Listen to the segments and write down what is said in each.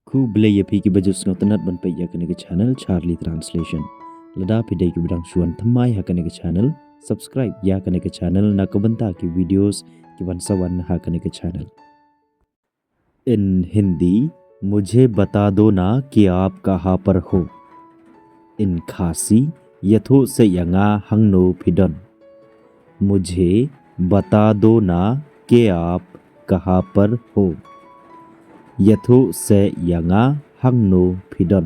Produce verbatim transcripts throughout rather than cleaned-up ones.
Khublei ïa phi kiba ju sngewtynnat ban peit ïa kane ka channel Charlie Translation. Lada phi dei kiba dang shu wan thymmai ha kane ka channel, subscribe ïa kane ka channel na ka bynta ki videos kiban sa wan ha kane ka channel. In Hindi, mujhe bata do na ki aap kahan par ho. In Khasi, ïathuh seh ïa nga hangno phi don. Mujhe bata do na ki aap kahan par ho. Ïathuh seh ïa nga hangno phi don.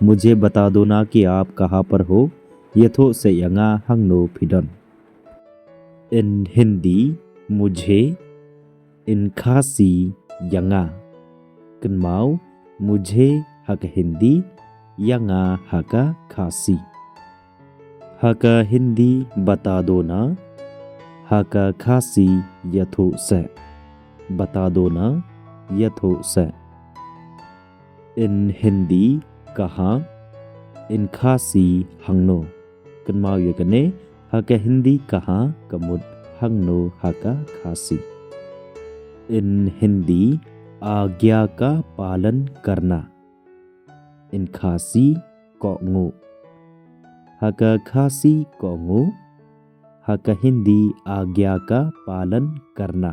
Mujhe bata do na ki aap kahan par ho. Ïathuh seh ïa nga hangno phi don. In Hindi, mujhe. In Khasi, ïa nga. Kynmaw, mujhe ha ka Hindi, ïa nga ha ka Khasi. Ha ka Hindi, bata do na. Ha ka Khasi, ïathuh seh. Bata do na, ïathuh seh. In Hindi, kahan. In Khasi, hangno. Kynmaw ïa kane, ha ka Hindi kahan ka mut hangno ha ka Khasi. In Hindi, आज्ञा का पालन करना. In Khasi, kohnguh. Ha ka Khasi, kohnguh. Ha ka Hindi, आज्ञा का पालन करना.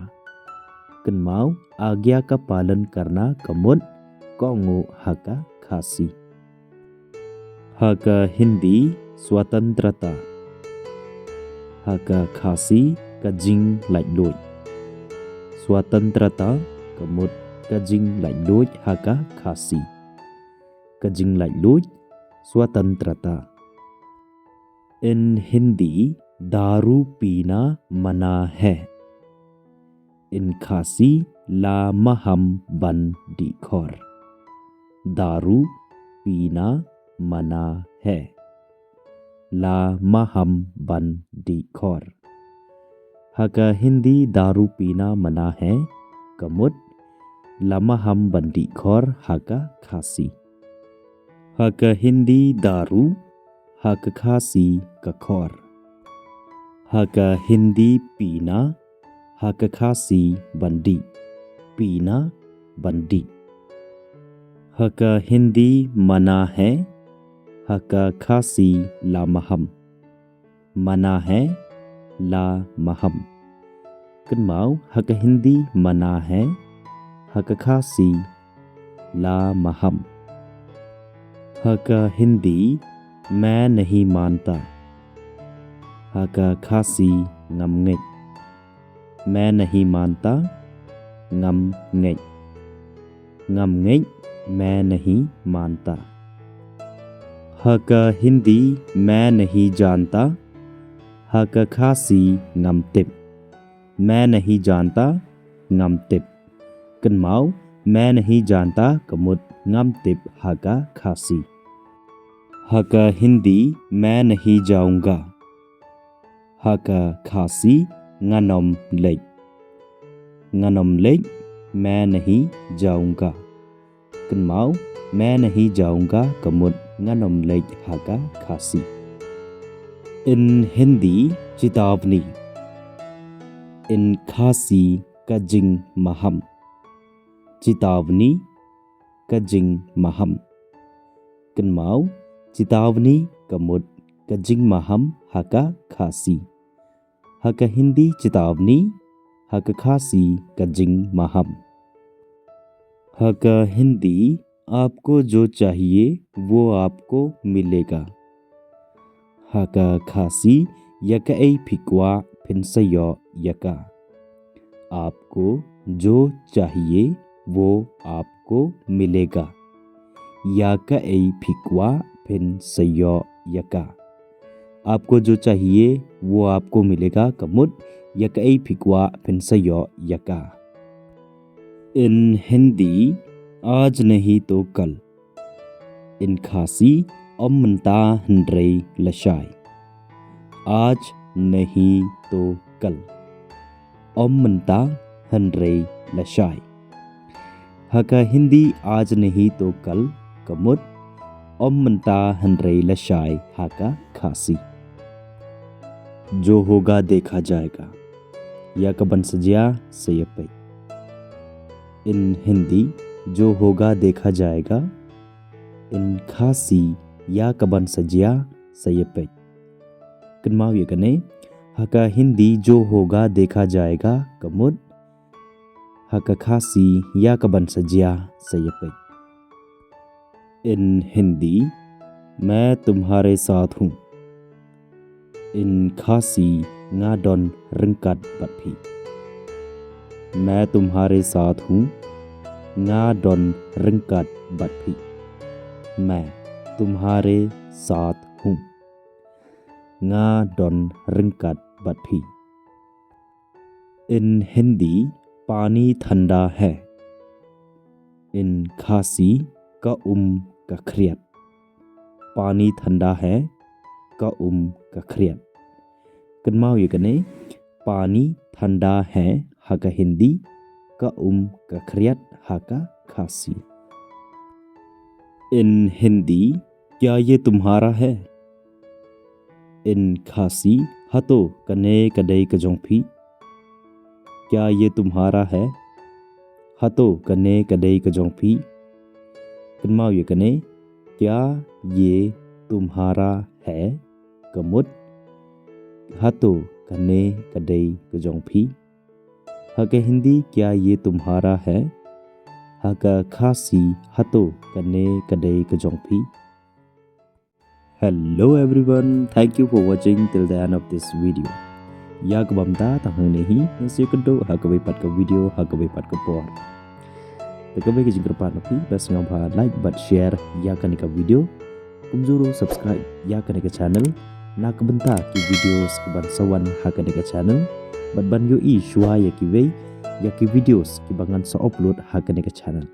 Kynmaw, आज्ञा का पालन करना ka mut kohnguh ha ka Khasi. Ha ka Hindi, स्वतंत्रता. Ha ka Khasi, ka jinglaitluid. स्वतंत्रता ka mut ka jinglaitluid ha ka Khasi. Ka jinglaitluid, स्वतंत्रता. In Hindi, दारू पीना मना है. In Khasi, la maham ban dih khor. दारू पीना मना है. La maham ban dih khor. Ha ka Hindi, दारू पीना मना है ka mut la maham ban dih khor ha ka Khasi. Ha ka Hindi, दारू, ha ka Khasi, ka khor. Ha ka Hindi, पीना, ha ka Khasi, ban dih. पीना, ban dih. Ha ka Hindi, मना है, ha ka Khasi, la maham. मना है, la maham. Kynmaw, ha ka Hindi, मना है, ha ka Khasi, la maham. Ha ka Hindi, मैं नहीं मानता. Ha ka Khasi, ngam ngeit. मैं नहीं मानता, ngam ngeit. Ngam ngeit, मैं नहीं मानता. Ha ka Hindi, मैं नहीं जानता, ha ka Khasi, ngam tip. मैं नहीं जानता, ngam tip. Kynmaw, मैं नहीं जानता ka mut ngam tip ha ka Khasi. Ha ka Hindi, मैं नहीं जाऊंगा. Ha ka Khasi, ngan ym leit. Ngan ym leit, मैं नहीं जाऊंगा. Kynmaw, मैं नहीं जाऊंगा ka mut ngan ym leit ha ka Khasi. In Hindi, चेतावनी. In Khasi, ka jingmaham. चेतावनी, ka jingmaham. Kynmaw, चेतावनी ka mut ka jingmaham ha ka Khasi. Ha ka Hindi, चेतावनी, ha ka Khasi, ka jingmaham. Ha ka Hindi, आपको जो चाहिए वो आपको मिलेगा. Ha ka Khasi, ïa kaei phi kwah phin sa ïoh ïa ka. आपको जो चाहिए वो आपको मिलेगा. Ïa kaei phi kwah phin sa ïoh ïa ka. आपको जो चाहिए वो आपको मिलेगा ka mut ïa kaei phi kwah phin sa ïoh ïa ka. In Hindi, आज नहीं तो कल. In Khasi, ym mynta hynrei lashai. आज नहीं तो कल. Ym mynta hynrei lashai. Ha ka Hindi, आज नहीं तो कल ka mut ym mynta hynrei lashai ha ka Khasi. जो होगा देखा जाएगा. Ïa kaban sa jia sa ïa peit. In Hindi, जो होगा देखा जाएगा. In Khasi, ïa kaban sa jia sa ïa peit. Kynmaw ïa kane, ha ka Hindi जो होगा देखा जाएगा, ka mut, ha ka Khasi ïa kaban sa jia sa ïa peit. In Hindi, मैं तुम्हारे साथ हूँ. In Khasi, nga don ryngkat bad phi. मैं तुम्हारे साथ हूँ, nga don ryngkat bad phi. मैं तुम्हारे साथ हूँ, nga don ryngkat bad phi. In Hindi, पानी ठंडा है. In Khasi, ka um ka khriat. पानी ठंडा है, ka um ka khriat. Kynmaw ïa kane, पानी ठंडा है ha ka Hindi, ka um ka khriat ha ka Khasi. In Hindi, क्या ये तुम्हारा है? In Khasi, hato kane ka dei ka jong phi? क्या ये तुम्हारा है? Hato kane ka dei ka jong phi? Kynmaw ïa kane, क्या ये तुम्हारा है? Ka mut, hato kane ka dei ka jong phi? Ha ka Hindi, क्या ये तुम्हारा है? Ha ka Khasi, hato kane ka dei ka jong phi? Hello everyone, thank you for watching till the end of this video. Ïa kaba mynta tang hangne hi, ngin sa ïakynduh ha kawei pat ka video ha kawei pat ka por. Te kawei ka jingkyrpad na phi, ba sngewbha like bad share ïa kane ka video. Kumjuh ruh subscribe ïa kane ka channel na ka bynta ki videos kiban sa wan ha kane ka channel, bad ban ïohi shuwa ïa kiwei ïa ki videos kiba ngan sa upload ha kane ka channel.